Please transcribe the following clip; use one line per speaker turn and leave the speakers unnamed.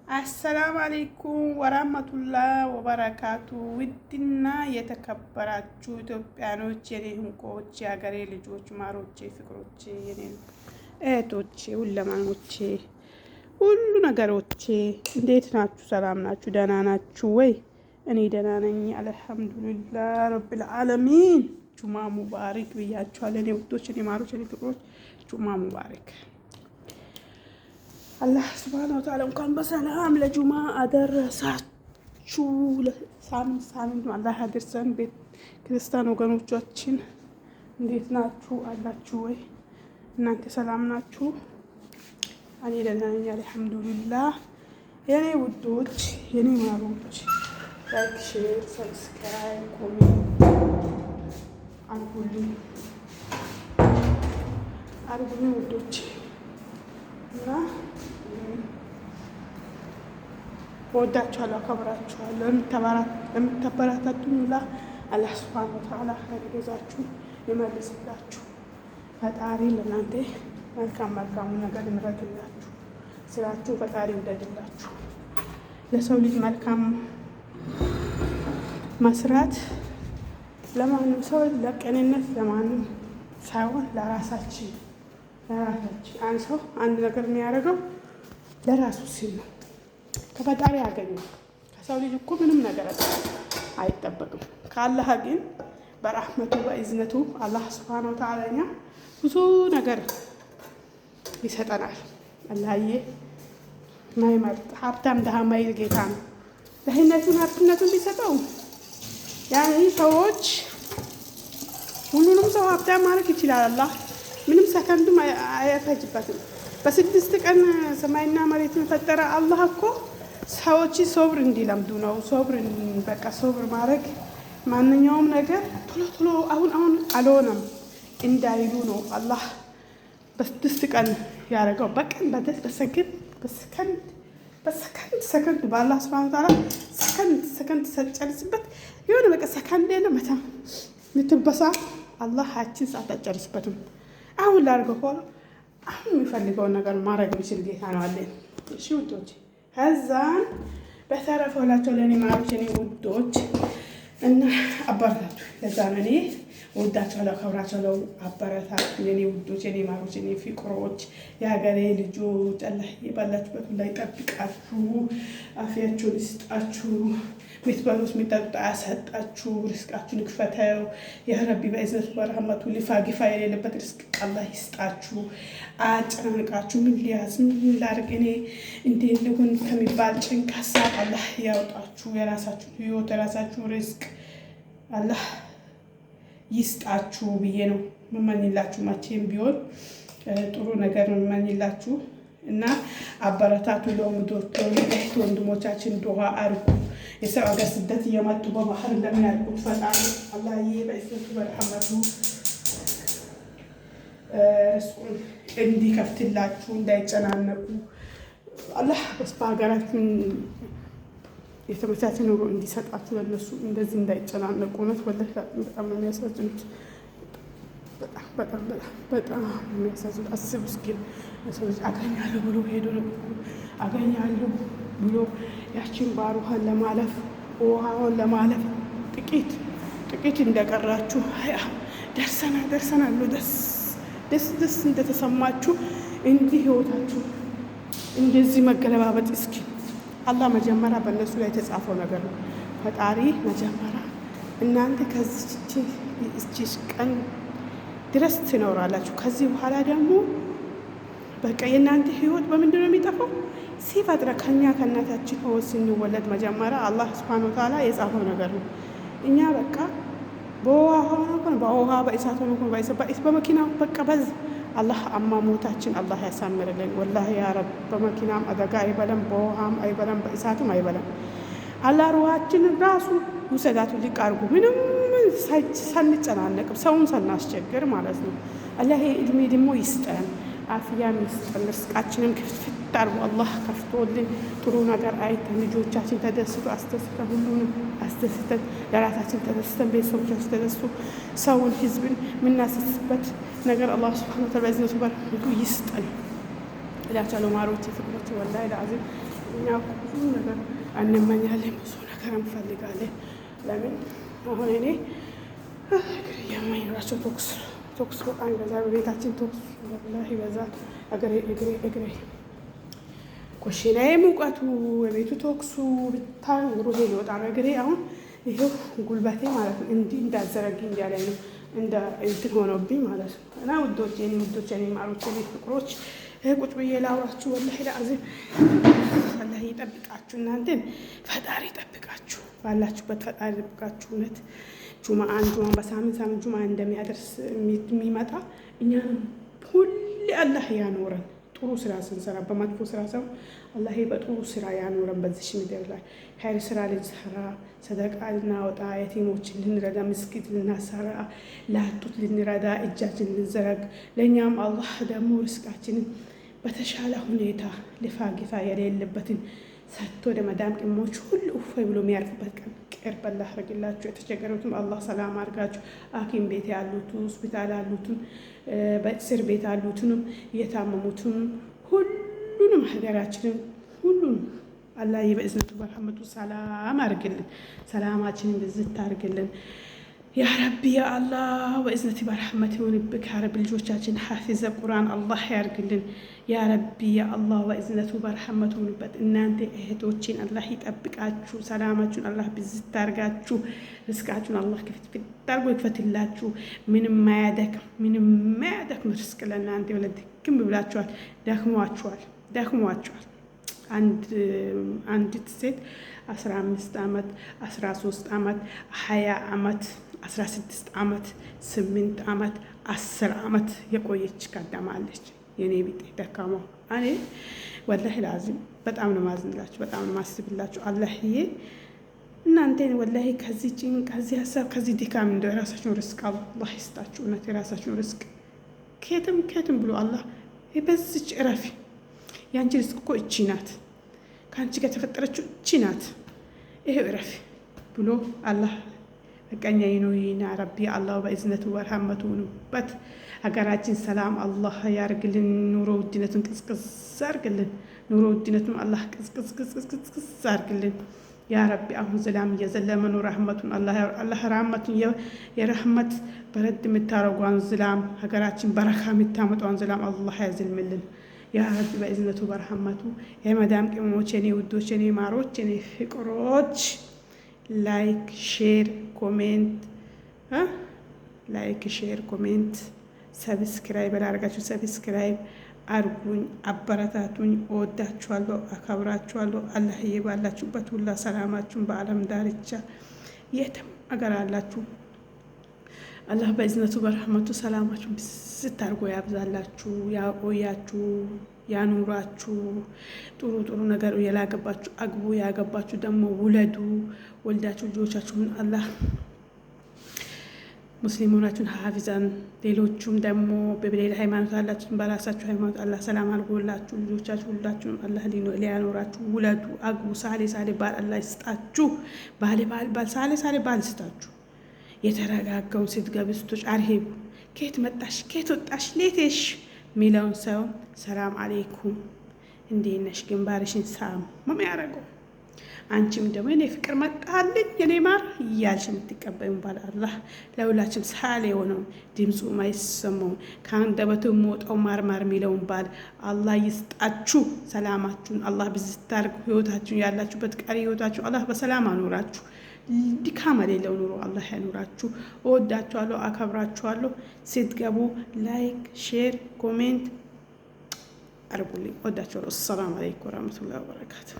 السلام عليكم ورحمة الله وبركاته። ውድና የተከበራችሁ ኢትዮጵያኖች፣ የኔ እንቁዎች፣ የሀገሬ ልጆች፣ ማሮቼ፣ ፍቅሮቼ፣ የኔ እህቶቼ፣ ሁለማኖቼ፣ ሁሉ ነገሮቼ እንዴት ናችሁ? ሰላም ናችሁ? ደህና ናችሁ ወይ? እኔ ደህና ነኝ፣ الحمد لله رب العالمين። ጁማ ሙባሪክ ብያችኋለሁ። እኔ ውዶች፣ እኔ ማሮች፣ እኔ ፍቅሮች ጁማ ሙባሪክ። አላህ سبحانه وتعالى እንኳን በሰላም ለጁማ አደረሳችሁ። ሳምንት ሳምንት አላህ አድርሰን። ቤት ክርስቲያን ወገኖቻችን እንዴት ናችሁ? አላችሁ ወይ? እናንተ ሰላም ናችሁ? እኔ ደህና ነኝ الحمد لله። የኔ ውዶች፣ የኔ ማሮች like፣ share፣ subscribe፣ comment አርጉልኝ አርጉልኝ ውዶች እና እወዳችኋለሁ፣ አከብራችኋለሁ። ለምታበረታቱኝ ሁላ አላህ سبحانه وتعالى ያገዛችሁ ይመልስላችሁ። ፈጣሪ ለእናንተ መልካም መልካሙ ነገር ይምረጥላችሁ። ስራችሁ ፈጣሪ ይውደድላችሁ። ለሰው ልጅ መልካም መስራት ለማንም ሰው ለቅንነት ለማንም ሳይሆን ለራሳችን ለራሳችን አንድ ሰው አንድ ነገር የሚያደርገው ለራሱ ሲል ነው። ከፈጣሪ ያገኘው ከሰው ልጅ እኮ ምንም ነገር አይጠበቅም። ከአላህ ግን በራህመቱ በእዝነቱ አላህ ስብሐነ ወተዓላ እኛ ብዙ ነገር ይሰጠናል። አላህዬ ማይመርጥ ሀብታም ድሃ ማይል ጌታ ነው። ድህነቱን ሀብትነቱን ቢሰጠው ያኔ ሰዎች ሁሉንም ሰው ሀብታም ማድረግ ይችላል። አላህ ምንም ሰከንድም አይፈጅበትም። በ6 ቀን ሰማይና መሬትን ፈጠረ። አላህ እኮ ሰዎች ሶብር እንዲለምዱ ነው። ሶብር በቃ ሶብር ማድረግ ማንኛውም ነገር ቶሎ ቶሎ አሁን አሁን አልሆነም እንዳይሉ ነው አላህ በ6 ቀን ያደረገው። በቀን በደስ በሰከንድ በሰከንድ በሰከንድ ሰከንድ በአላህ سبحانه وتعالى ሰከንድ ሰከንድ ሰጨርስበት የሆነ በቃ ሰከንድ የለ መታ የምትበሳ አላህ ያችን ሰዓት አጨርስበትም። አሁን ላድርገው ከሆነ አሁን የሚፈልገውን ነገር ማድረግ የሚችል ጌታ ነው አለን። እሺ ውዶች፣ ከዛን በተረፈ እላቸው ለእኔ ማሮች፣ እኔ ውዶች እና አበረታቱ። ለዛ ነው እኔ እወዳቸዋለሁ፣ አከብራቸዋለሁ። አበረታቱ የኔ ውዶች፣ የኔ ማሮች፣ የኔ ፍቅሮች፣ የሀገሬ ልጆች። አላህ ባላችሁበት ሁላ ይጠብቃችሁ፣ አፊያችሁን ይስጣችሁ፣ የምትበሉት የሚጠጡት አያሳጣችሁ፣ ሪዝቃችሁን ይክፈተው። يا ربي በእዝነቱ በረህመቱ ሊፋ ጊፋ የሌለበት ሪዝቅ አላህ ይስጣችሁ፣ አያጨናንቃችሁ። ምን ሊያዝ ምን ላድርግ እኔ እንዴት ልሁን ከሚባል ጭንቅ ሀሳብ አላህ ያውጣችሁ። የራሳችሁን ህይወት የራሳችሁን ሪዝቅ አላህ ይስጣችሁ ብዬ ነው የምመኝላችሁ። መቼም ቢሆን ጥሩ ነገር ነው የምመኝላችሁ እና አበረታቱ። ለወንዶች እህት ወንድሞቻችን ዱዓ አርጉ። የሰው ሀገር ስደት እየመጡ በባህር እንደሚያልቁት ፈጣሪ አላህዬ በእዝነቱ በረሕመቱ ርስቁን እንዲከፍትላችሁ እንዳይጨናነቁ አላህ በሀገራችን የተመቻቸ ኑሮ እንዲሰጣችሁ ለነሱ እንደዚህ እንዳይጨናነቁ። እውነት ወላሂ በጣም ነው የሚያሳዝኑት። በጣም በጣም በጣም በጣም የሚያሳዝኑት። አስቡ እስኪ ሰው ልጅ አገኛለሁ ብሎ ሄዶ ነው አገኛለሁ ብሎ ያችን ባህር ውሃን ለማለፍ ውሃውን ለማለፍ ጥቂት ጥቂት እንደቀራችሁ ደርሰናል ደርሰናል ብሎ ደስ ደስ ደስ እንደተሰማችሁ እንዲህ ህይወታችሁ እንደዚህ መገለባበጥ እስኪ አላህ መጀመሪያ በእነሱ ላይ የተጻፈው ነገር ነው። ፈጣሪ መጀመሪያ እናንተ ከዚች ቀን ድረስ ትኖራላችሁ። ከዚህ በኋላ ደግሞ በቃ የእናንተ ህይወት በምንድን ነው የሚጠፋው? ሲፈጥረ ከኛ ከእናታችን ሆድ ስንወለድ መጀመሪያ አላህ سبحانه وتعالى የጻፈው ነገር ነው። እኛ በቃ በውሃ ሆኖ በውሃ በእሳት ሆኖ በመኪና በቃ በዝ አላህ አሟሟታችን አላህ ያሳምርልን። والله يا رب በመኪናም አደጋ አይበለም፣ በውሃም አይበለም፣ በእሳትም አይበለም። አላህ ሩሃችንን ራሱ ውሰዳቱ ሊቅ አድርጎ ምንም ሳንጨናነቅም ሰውን ሳናስቸግር ማለት ነው። አላህ እድሜ ደግሞ ይስጠን፣ አፍያም ይስጠን፣ ርስቃችንም ክፍትፍት አድርጎ አላህ ከፍቶልን ጥሩ ነገር አይተን ልጆቻችን ተደስቶ አስደስተን ሁሉንም አስደስተን ለራሳችን ተደስተን ቤተሰቦቻችን ተደስቶ ሰውን ህዝብን የምናስስበት ነገር አላህ سبحانه وتعالى በእዝነቱ በረህመቱ ይስጠን እላቸዋለሁ። ማሮቼ፣ ፍቅሮቼ والله العظيم እኛ ብዙ ነገር እንመኛለን፣ ብዙ ነገር እንፈልጋለን። ለምን አሁን እኔ እግር እያመመኝ ነው። ተኩስ ተኩስ በጣም ይበዛል። በቤታችን ተኩስ ወላሂ ይበዛል። እግሬ እግሬ እግሬ ኩሽናዬ ሙቀቱ የቤቱ ተኩሱ ብታዩ ሩሄ ሊወጣ ነው። እግሬ አሁን ይኸው ጉልበቴ ማለት ነው እንዲህ እንዳዘረግኝ እያለኝ ነው፣ እንደ እንትን ሆኖብኝ ማለት ነው። እና ውዶቼ፣ እኔ ውዶቼ፣ እኔ ማሮቼ፣ እኔ ፍቅሮች ቁጭ ብዬ ላውራችሁ። ወላሂ ለአዚም አላህ ይጠብቃችሁ፣ እናንተን ፈጣሪ ይጠብቃችሁ፣ ባላችሁበት ፈጣሪ ይጠብቃችሁ። እውነት ጁምአን ጁምአን በሳምንት ሳምንት ጁምአ እንደሚያደርስ የሚመጣ እኛንም ሁሌ አላህ ያኖረን። ጥሩ ስራ ስንሰራ በመጥፎ ስራ ሰው አላህ በጥሩ ስራ ያኖረን። በዚሽ ምድር ላይ ኸይር ስራ ልንሰራ፣ ሰደቃ ልናወጣ፣ የቲሞችን ልንረዳ፣ ምስጊድ ልናሰራ፣ ላጡት ልንረዳ፣ እጃችን ልንዘረግ፣ ለእኛም አላህ ደግሞ ርስቃችንን በተሻለ ሁኔታ ልፋ ግፋ የሌለበትን ሰጥቶ ለመዳም ቅሞች ሁሉ እፎይ ብሎ የሚያርፍበት ቀን ቅርብ አላህ ያድርግላችሁ። የተቸገሩትም አላህ ሰላም አድርጋችሁ፣ ሐኪም ቤት ያሉት፣ ሆስፒታል ያሉትን፣ በእስር ቤት ያሉትንም፣ እየታመሙትንም፣ ሁሉንም ሀገራችንን ሁሉንም አላህ በእዝነቱ በረሕመቱ ሰላም አድርግልን። ሰላማችንን ብዝት አድርግልን። ያ ረቢ ያ አላህ በእዝነት በረሕመት ይሁንብክ። ያ ረቢ ልጆቻችን ሐፊዘ ቁርአን አላህ ያርግልን። ያ ረቢ ያ አላህ በእዝነቱ በረሕመቱ ይሁንበት። እናንተ እህቶችን አላህ ይጠብቃችሁ። ሰላማችሁን አላህ ብዝት አርጋችሁ፣ ርስቃችሁን አላህ ክፍትፍት አርጎ ይክፈትላችሁ። ምንም ማያደክም ምንም ማያደክም ርስቅ ለእናንተ ወለ ድክም ብላችኋል፣ ደክሟችኋል፣ ደክሟችኋል። አንዲት ሴት 15 ዓመት፣ 13 ዓመት፣ 20 ዓመት፣ 16 ዓመት፣ 8 ዓመት፣ 10 ዓመት የቆየች ካዳማለች። የኔ ቢጤ ደካማው እኔ ወላሂ ላዚም በጣም ነው ማዝንላችሁ፣ በጣም ነው ማስብላችሁ። አላህዬ እናንተን ወላሂ ከዚህ ጭንቅ፣ ከዚህ ሀሳብ፣ ከዚህ ድካም እንደው የራሳችሁን ርስቅ አላህ ይስጣችሁ። እውነት የራሳችሁን ርስቅ ከየትም ከየትም ብሎ አላህ በዚች እረፊ፣ የአንቺ ርስቅ እኮ እቺ ናት፣ ከአንቺ ጋር የተፈጠረችው እቺ ናት፣ ይሄው እረፊ ብሎ አላህ በቀኛ ይኑይና ረቢ አላህ በእዝነቱ ወረሕመቱ ሁኑበት። ሀገራችን ሰላም አላህ ያርግልን። ኑሮ ውድነቱን ቅዝቅዝ አርግልን። ኑሮ ውድነቱን አላህ ቅዝቅዝ ቅዝቅዝ አርግልን። ያ ረቢ አሁን ዝላም እየዘለመ ነው። ረሕመቱን አላህ ረሕመቱን የረሕመት በረድ የምታረጓን ዝላም ሀገራችን በረካ የምታመጧን ዝላም አላህ ያዝልምልን። ያ ረቢ በእዝነቱ በረሕመቱ። የመዳም ቅመሞች፣ የኔ ውዶች፣ የኔ ማሮች፣ የኔ ፍቅሮች like share comment፣ like share comment፣ subscribe አላደረጋችሁ subscribe አርጉኝ፣ አበረታቱኝ። እወዳችኋለሁ፣ አከብራችኋለሁ። አላህዬ ባላችሁበት ሁላ ሰላማችሁን በዓለም ዳርቻ የትም አገር አላችሁ አላህ በእዝነቱ በረህመቱ ሰላማችሁን ብዝት አድርጎ ያብዛላችሁ፣ ያቆያችሁ፣ ያኑራችሁ። ጥሩ ጥሩ ነገር ያላገባችሁ አግቡ፣ ያገባችሁ ደግሞ ውለዱ። ወልዳችሁ ልጆቻችሁን አላህ ሙስሊም ሆናችሁን ሀፊዛን፣ ሌሎቹም ደግሞ በሌላ ሃይማኖት አላችሁ በራሳችሁ ሃይማኖት አላህ ሰላም አድርጎላችሁ ልጆቻችሁ ሁላችሁንም አላህ ሊያኖራችሁ። ውለዱ፣ አግቡ። ሳሌ ሳሌ ባል አላህ ይስጣችሁ። ባሌ ባል ባል ሳሌ ሳሌ ባል ይስጣችሁ። የተረጋጋውን ስትገቢ ስቶች አርሄቡ ከየት መጣሽ ከየት ወጣሽ ሌቴሽ ሚለውን ሰው ሰላም አሌይኩም እንዴት ነሽ ግንባርሽን ሳም ያደረገው አንቺም ደግሞ የኔ ፍቅር መጣልኝ የኔ ማር እያልሽ የምትቀበዩ ባል አላህ ለሁላችን ሳል የሆነው ድምፁ ማይሰማው ከአንደበቱ የሚወጣው ማር ማር የሚለውን ባል አላህ ይስጣችሁ። ሰላማችሁን አላህ ብዝት አድርጉ። ህይወታችሁን ያላችሁበት ቀሪ ህይወታችሁ አላህ በሰላም አኖራችሁ። ድካም የሌለው ኑሮ አላህ ያኑራችሁ። እወዳችኋለሁ፣ አከብራችኋለሁ። ስትገቡ like፣ share፣ comment አድርጉልኝ። እወዳችኋለሁ። አሰላሙ አለይኩም ወረህመቱላሂ ወበረካቱ።